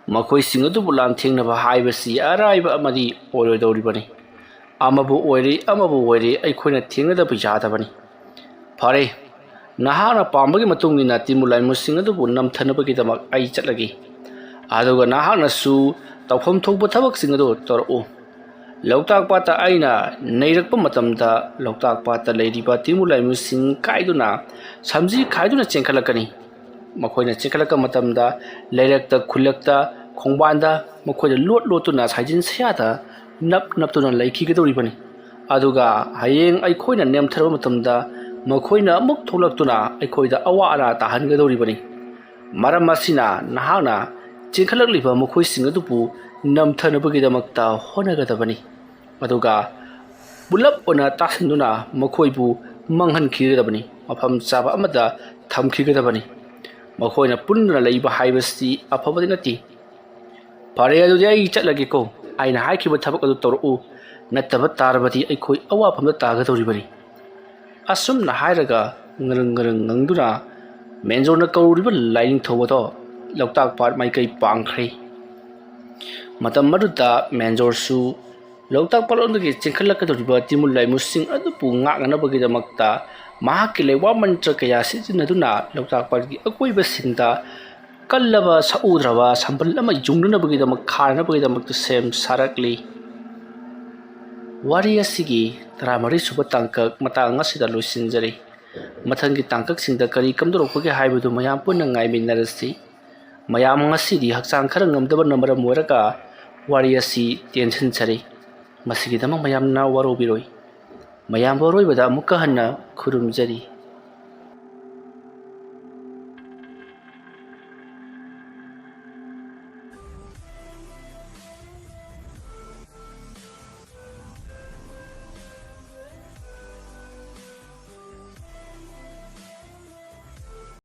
ꯃꯈꯣꯏꯁꯤꯡ ꯑꯗꯨꯕꯨ ꯂꯥꯟꯊꯦꯡꯅꯕ ꯍꯥꯏꯕꯁꯤ ꯑꯔꯥꯏꯕ ꯑꯃꯗꯤ ꯑꯣꯏꯔꯣꯏꯗꯧꯔꯤꯕꯅꯤ꯫ ꯑꯃꯕꯨ ꯑꯣꯏꯔꯦ, ꯑꯃꯕꯨ ꯑꯣꯏꯔꯦ, ꯑꯩꯈꯣꯏꯅ ꯊꯦꯡꯅꯗꯕ ꯌꯥꯗꯕꯅꯤ꯫ ꯐꯔꯦ, ꯅꯍꯥꯛꯅ ꯄꯥꯝꯕꯒꯤ ꯃꯇꯨꯡ ꯏꯟꯅ ꯇꯤꯃꯨ ꯂꯥꯏꯃꯨꯁꯤꯡ ꯑꯗꯨꯕꯨ ꯅꯝꯊꯅꯕꯒꯤꯗꯃꯛ ꯑꯩ ꯆꯠꯂꯒꯦ꯫ ꯑꯗꯨꯒ ꯅꯍꯥꯛꯅꯁꯨ ꯇꯧꯐꯝ ꯊꯣꯛꯄ ꯊꯕꯛꯁꯤꯡ ꯑꯗꯨ ꯇꯧꯔꯛꯎ꯫ ꯂꯣꯛꯇꯥꯛ ꯄꯥꯠꯇ ꯑꯩꯅ ꯅꯩꯔꯛꯄ ꯃꯇꯝꯗ ꯂꯣꯛꯇꯥꯛ ꯄꯥꯠꯇ ꯂꯩꯔꯤꯕ ꯇꯤꯃꯨ ꯂꯥꯏꯃꯨꯁꯤꯡ ꯀꯥꯏꯗꯨꯅ ꯁꯝꯖꯤ ꯈꯥꯏꯗꯨꯅ ꯆꯦꯟꯈꯠꯂꯛꯀꯅꯤ꯫ ꯃꯈꯣꯏꯅ ꯆꯦꯟꯈꯠꯂꯛꯄ ꯃꯇꯝꯗ ꯂꯩꯔꯛꯇ, ꯈꯨꯜꯂꯛꯇ, ꯈꯣꯡꯕꯥꯟꯗ ꯃꯈꯣꯏꯅ ꯂꯣꯠ ꯂꯣꯠꯇꯨꯅ ꯁꯥꯏꯖꯤꯟ ꯁꯌꯥꯗ ꯅꯞ ꯅꯞꯇꯨꯅ ꯂꯩꯈꯤꯒꯗꯧꯔꯤꯕꯅꯤ꯫ ꯑꯗꯨꯒ ꯍꯌꯦꯡ ꯑꯩꯈꯣꯏꯅ ꯅꯦꯝꯊꯔꯕ ꯃꯇꯝꯗ ꯃꯈꯣꯏꯅ ꯑꯃꯨꯛ ꯊꯣꯛꯂꯛꯇꯨꯅ ꯑꯩꯈꯣꯏꯗ ꯑꯋꯥ ꯑꯅꯥ ꯇꯥꯍꯟꯒꯗꯧꯔꯤꯕꯅꯤ꯫ ꯃꯔꯝ ꯑꯁꯤꯅ ꯅꯍꯥꯛꯅ ꯆꯦꯟꯈꯠꯂꯛꯂꯤꯕ ꯃꯈꯣꯏꯁꯤꯡ ꯑꯗꯨꯕꯨ ꯅꯝꯊꯅꯕꯒꯤꯗꯃꯛꯇ ꯍꯣꯠꯅꯒꯗꯕꯅꯤ꯫ ꯑꯗꯨꯒ ꯄꯨꯂꯞ ꯑꯣꯏꯅ ꯇꯥꯁꯤꯟꯗꯨꯅ ꯃꯈꯣꯏꯕꯨ ꯃꯥꯡꯍꯟꯈꯤꯒꯗꯕꯅꯤ, ꯃꯐꯝ ꯆꯥꯕ ꯑꯃꯗ ꯊꯝꯈꯤꯒꯗꯕꯅꯤ꯫ ꯃꯈꯣꯏꯅ ꯄꯨꯟꯗꯨꯅ ꯂꯩꯕ ꯍꯥꯏꯕꯁꯤ ꯑꯐꯕꯗꯤ ꯅꯠꯇꯦ꯫ ꯐꯔꯦ, ꯑꯗꯨꯗꯤ ꯑꯩ ꯆꯠꯂꯒꯦꯀꯣ꯫ ꯑꯩꯅ ꯍꯥꯏꯈꯤꯕ ꯊꯕꯛ ꯑꯗꯨ ꯇꯧꯔꯛꯎ, ꯅꯠꯇꯕ ꯇꯥꯔꯕꯗꯤ ꯑꯩꯈꯣꯏ ꯑꯋꯥꯐꯝꯗ ꯇꯥꯒꯗꯧꯔꯤꯕꯅꯤ꯫ ꯑꯁꯨꯝꯅ ꯍꯥꯏꯔꯒ ꯉꯔꯪ ꯉꯔꯪ ꯉꯪꯗꯨꯅ ꯃꯦꯟꯖꯣꯔꯅ ꯀꯧꯔꯤꯕ ꯂꯥꯏꯅꯤꯡꯊꯧ ꯑꯗꯣ ꯂꯣꯛꯇꯥꯛ ꯄꯥꯠ ꯃꯥꯏꯀꯩ ꯄꯥꯡꯈ꯭ꯔꯦ꯫ ꯃꯇꯝ ꯑꯗꯨꯗ ꯃꯦꯟꯖꯣꯔꯁꯨ ꯂꯣꯛꯇꯥꯛ ꯄꯥꯠꯂꯣꯝꯗꯒꯤ ꯆꯦꯟꯈꯠꯂꯛꯀꯗꯧꯔꯤꯕ ꯇꯤꯃꯨ ꯂꯥꯏꯃꯨꯁꯤꯡ ꯑꯗꯨꯕꯨ ꯉꯥꯛꯅꯅꯕꯒꯤꯗꯃꯛꯇ ꯃꯍꯥꯛꯀꯤ ꯂꯩꯋꯥ ꯃꯟꯇ꯭ꯔ ꯀꯌꯥ ꯁꯤꯖꯤꯟꯅꯗꯨꯅ ꯂꯣꯛꯇꯥꯛ ꯄꯥꯠꯀꯤ ꯑꯀꯣꯏꯕꯁꯤꯡꯗ ꯀꯜꯂꯕ ꯁꯛꯎꯗ꯭ꯔꯕ ꯁꯝꯕꯜ ꯑꯃ ꯌꯨꯡꯅꯅꯕꯒꯤꯗꯃꯛ ꯈꯥꯅꯅꯕꯒꯤꯗꯃꯛꯇ ꯁꯦꯝ ꯁꯥꯔꯛꯂꯤ꯫ ꯋꯥꯔꯤ ꯑꯁꯤꯒꯤ ꯇꯔꯥꯃꯔꯤ ꯁꯨꯕ ꯇꯥꯡꯀꯛ ꯃꯇꯥꯡ ꯑꯁꯤꯗ ꯂꯣꯏꯁꯤꯟꯖꯔꯤ꯫ ꯃꯊꯪꯒꯤ ꯇꯥꯡꯀꯛꯁꯤꯡꯗ ꯀꯔꯤ ꯀꯝꯗꯧꯔꯛꯄꯒꯦ ꯍꯥꯏꯕꯗꯨ ꯃꯌꯥꯝ ꯄꯨꯟꯅ ꯉꯥꯏꯃꯤꯟꯅꯔꯁꯤ꯫ ꯃꯌꯥꯝ ꯉꯁꯤꯗꯤ ꯍꯛꯆꯥꯡ ꯈꯔ ꯉꯝꯗꯕꯅ ꯃꯔꯝ ꯑꯣꯏꯔꯒ ꯋꯥꯔꯤ ꯑꯁꯤ ꯇꯦꯟꯁꯤꯟꯖꯔꯤ꯫ ꯃꯁꯤꯒꯤꯗꯃꯛ ꯃꯌꯥꯝꯅ ꯋꯥꯔꯧꯕꯤꯔꯣꯏ꯫ ꯃꯌꯥꯝꯕꯨ ꯑꯔꯣꯏꯕꯗ ꯑꯃꯨꯛꯀ ꯍꯟꯅ ꯈꯨꯔꯨꯝꯖꯔꯤ꯫